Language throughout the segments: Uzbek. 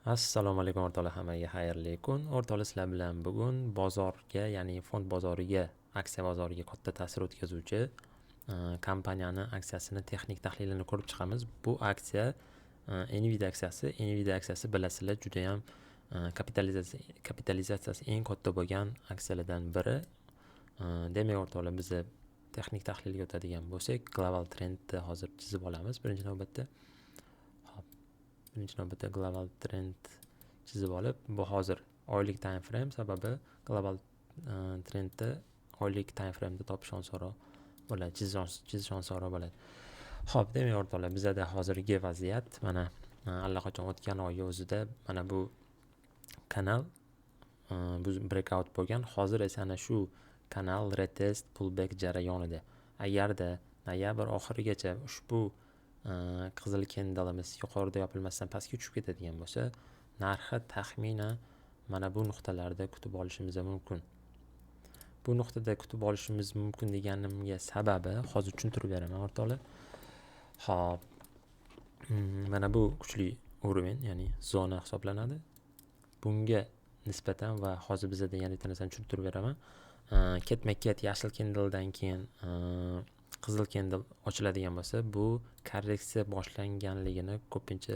Assalomu alaykum, o'rtoqlar, hammaga xayrli kun. O'rtoqlar, sizlar bilan bugun bozorga, ya'ni fond bozoriga, aksiya bozoriga katta ta'sir o'tkazuvchi kompaniyani aksiyasini texnik tahlilini ko'rib chiqamiz. Bu aksiya Nvidia aksiyasi. Nvidia aksiyasi, bilasizlar, judayam kapitalizatsiyasi eng katta bo'lgan aksiyalardan biri. Demak, o'rtoqlar, biza texnik tahlilga o'tadigan bo'lsak, global trendni hozir chizib olamiz birinchi navbatda. Hop, birinchi navbatda global trend chizib olib, bu hozir oylik time frame, sababi global trendni oylik time frameda topish osonroq bo'ladi, chizish osonroq bo'ladi. Ho'p, demak, o'rtoqlar, bizada hozirgi vaziyat mana allaqachon o'tgan oy o'zida mana bu kanal bu breakout bo'lgan. Hozir esa ana shu kanal retest, pullback jarayonida. Agarda noyabr oxirigacha ushbu qizil candleimiz yuqorida yopilmasdan pastga tushib ketadigan bo'lsa, narxi taxminan mana bu nuqtalarda kutib olishimiz mumkin. Bu nuqtada kutib olishimiz mumkin deganimga sababi hozir tushuntirib beraman, o'rtoqlar. Ho'p, mana bu kuchli уровень, ya'ni zona hisoblanadi. Bunga nisbatan va hozir bizada yana bitta narsani tushuntirib beraman. Ketma ket yashil candledan keyin qizil candle ochiladigan bo'lsa, bu korreksiya boshlanganligini ko'pincha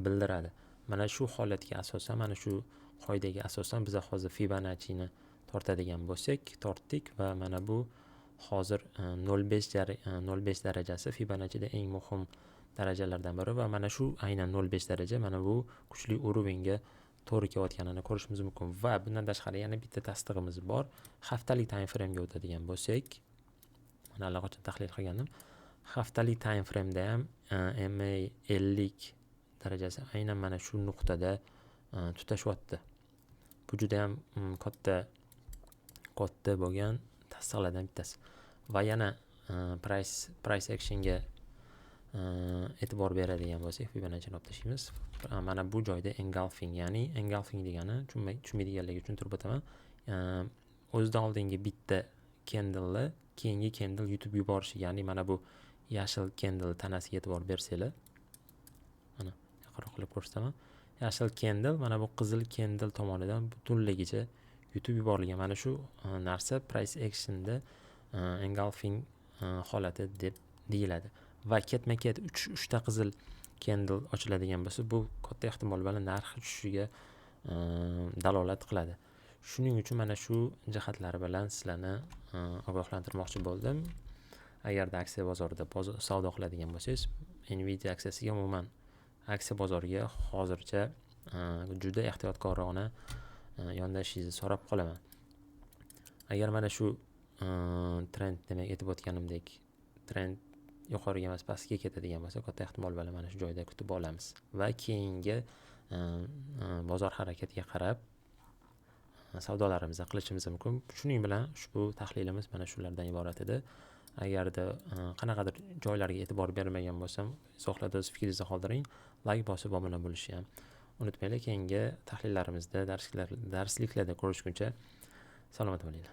bildiradi. Mana shu holatga asosan, mana shu qoidaga asosan biza hozir Fibonachini tortadigan bo'lsak, tortdik va mana bu hozir 0,5 darajasi Fibonachida eng muhim darajalardan biri va mana shu aynan 0,5 daraja mana bu kuchli уровень ga to'g'ri kelayotganini ko'rishimiz mumkin. Va bundan tashqari yana bitta tasdig'imiz bor. Haftalik time framega o'tadigan bo'lsak, mana allaqachon tahlil qilgandim, haftalik time frameda ham MA 50 darajasi aynan mana shu nuqtada tutashyapti. Bu judayam katta katta bo'lgan tasdiqlardan bittasi. Va yana price actionga e'tibor beradigan bo'lsak, Fibonachini olib tashlaymiz. Mana bu joyda engulfing, ya'ni engulfing degani, tushunmaydiganlarga tushuntirib o'taman, o'zidan oldingi bitta candleni keyingi candle yutib yuborishi. Ya'ni mana bu yashil candle tanasiga e'tibor bersanglar, mana yaqinroq qilib ko'rsataman, yashil candle mana bu qizil candle tomonidan butunligicha yutib yuborilgan. Mana shu narsa price actionda engulfing holati deb deyiladi. Va ketma ket uchta qizil candle ochiladigan bo'lsa, bu katta ehtimol bilan narxi tushishiga dalolat qiladi. Shuning uchun mana shu jihatlari bilan sizlarni ogohlantirmoqchi bo'ldim. Agarda aksiya bozorida savdo qiladigan bo'lsangiz, Nvidia aksiyasiga, umuman aksiya bozoriga hozircha juda ehtiyotkorona yondashishingizni so'rab qolaman. Agar mana shu trend, demak, aytib o'tganimdek, trend yuqoriga emas, pastga ketadigan bo'lsa, katta ehtimol bilan mana shu joyda kutib olamiz va keyingi bozor harakatiga qarab savdolarimizni qilishimiz mumkin. Shuning bilan ushbu tahlilimiz mana shulardan iborat edi. Agarda qanaqadir joylarga e'tibor bermagan bo'lsam, izohlarda o'z fikringizni qoldiring. Layk bosib, obuna bo'lishni ham unutmanglar. Keyingi tahlillarimizda, darsliklarda ko'rishguncha salomat bo'linglar.